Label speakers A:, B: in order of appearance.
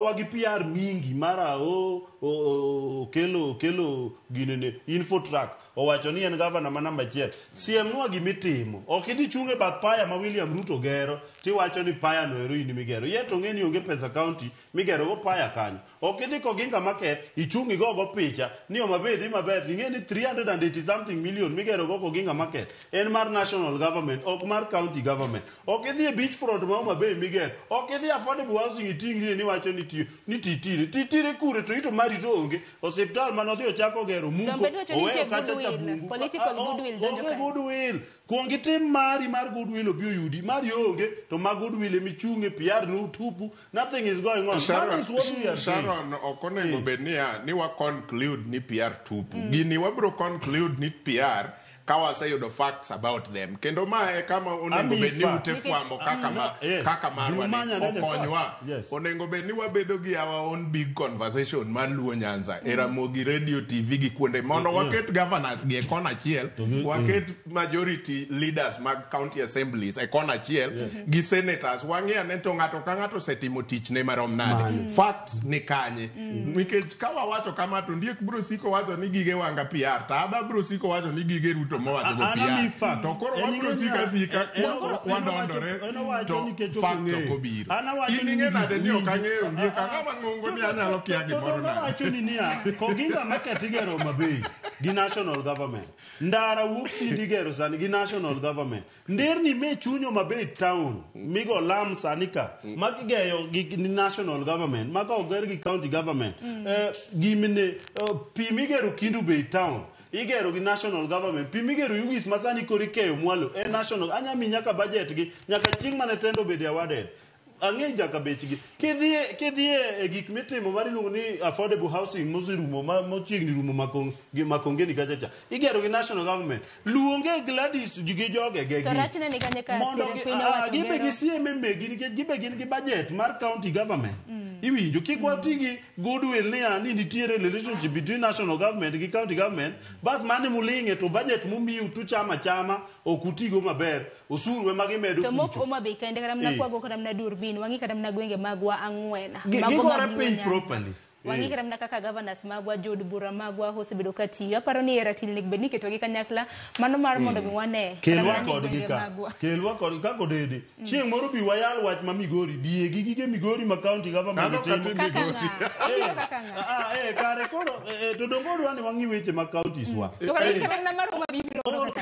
A: Wagi PR mingi mara o kelo ginene Infotrack owacho ni en gavana ma namba achiel. Siemnwa gimitimo. Ok idhi chung' e bath paya ma William Ruto gero tiwacho ni paya no ero in migero. Ye to ng'e ni onge pesa county migero go paya kanyo. Ok idhi Koginga Market ichung' igo go picha ni Homa Bay dhi maber ing'e ni 380 something million migero go Koginga Market en mar national government ok mar county government. Ok idhi e beach front ma Homa Bay migero. Ok idhi affordable housing iting'rie ni wacho ni tiyo ni titire. Titire kure to ito mari to onge. Osiptal mane odhi ochako gero muko.
B: Donbe iwacho ni
A: Oweyo
B: nitie
A: kacha cha
B: goodwill,
A: bungu.
B: political
A: Ah,
B: goodwill donjo
A: onge
B: kae.
A: goodwill. Kuong itim mari mar goodwill obi oyudi. Mari onge to ma goodwill emichung'e PR nu tupu. Nothing is going on. That is what we are saying.
C: Sharon ok onego bed niya ni wa conclude ni PR tupu. Gini wabro conclude ni PR ka waseyudo facts about them. Kendo ma e kama onego
A: Ami
C: bed ni
A: facts.
C: ute fwambo kaka ma
A: Yes.
C: kaka marwa ni
A: Jumanya ne the
C: okonywa.
A: facts. Yes.
C: Onego bed ni wabedo gi our own big conversation mar Luo Nyanza e Ramogi Radio TV gi kuonde mondo waket governors gi e kona achiel, waket majority leaders mag county assemblies e kona achiel gi senators wang'i ane to ng'ato ka ng'ato osetimo tichne marom nade. Facts ni kanye? Nikech ka wawacho kama to Ondiek biro siko wacho ni gige Wanga PR to Aba biro siko wacho ni gige Ruto mowacho go
A: An ami
C: PR.
A: facts.
C: To koro
A: En
C: wabiro
A: ing'e
C: sika
A: niya,
C: sika wadondore
A: en owacho
C: to
A: nikech ok
C: facts
A: ong'eyo.
C: ok obiro.
A: An awacho
C: In
A: ni
C: ing'e nade ni ok
A: winji-
C: ang'eyo Ondiek ang'o mang'ongo ni anyalo kia
A: To
C: gimoro
A: donge
C: nade.
A: awacho ni niya, Koginga Market igero Homa Bay gi national government. Ndara wuok Sindi igero sani gi national government. Nderni me chuny Homa Bay town migo lam sani ka ma gigeyo gi national government ma ka oger gi county government. Gimne pi migero Kendu Bay town igero gi national government. Pi migero Ugis ma sani koro ikeyo mwalo e national. Anya mi nyaka budget gi nyaka chieng' mane tender obede awarded. Ang'e nyaka bechgi. Kidhi e gik mitimo mar iluongo ni affordable housing moserumo mochiegni rumo Makongeni kacha cha. Igero gi national government. Luonge Gladys gi joge ge
B: To
A: gi.
B: rachne ni kanye ka
A: Mondo
B: sire
A: gi,
B: piny owacho
A: gibe
B: gero.
A: gi sieme megi nikech gibe gin gi budget mar county government. Iwinjo kik wati gi goodwill niya ni nitiere relationship between national government gi county government. Bas mane muling'e to budget mumiu tuchama chama ok utigo maber. Osuru ema gimedo
B: To mok
A: kucho.
B: Homa Bay kende kata mana Kwago kata mana Durbin wang'i kata mana gwenge magwa ang'wen. Mago
A: Gigore
B: mag Luo
A: piny
B: Nyanza.
A: properly.
B: Wang'i kata mana kaka governors magwa jood bura magwa osebedo ka tiyo. Aparo ni e ratil onego bed ni iketogi kanyakla mano mar mondo mi wane kata
A: Kelwa
B: mana ni
A: kodgi
B: gwenge
A: ka.
B: magwa.
A: Kelwa kodgi kaka odede. Chieng' moro bi wayal wach ma Migori. Biye gi gige Migori ma county government
C: Kano
A: timo.
C: kata
B: Kaka
C: Migori.
B: ng'a? Obiro kaka ng'a?
A: Kare koro to donge odwa ni wang'i weche mag counties wa.
B: To kata mana mar Homa Bay ibiro kaka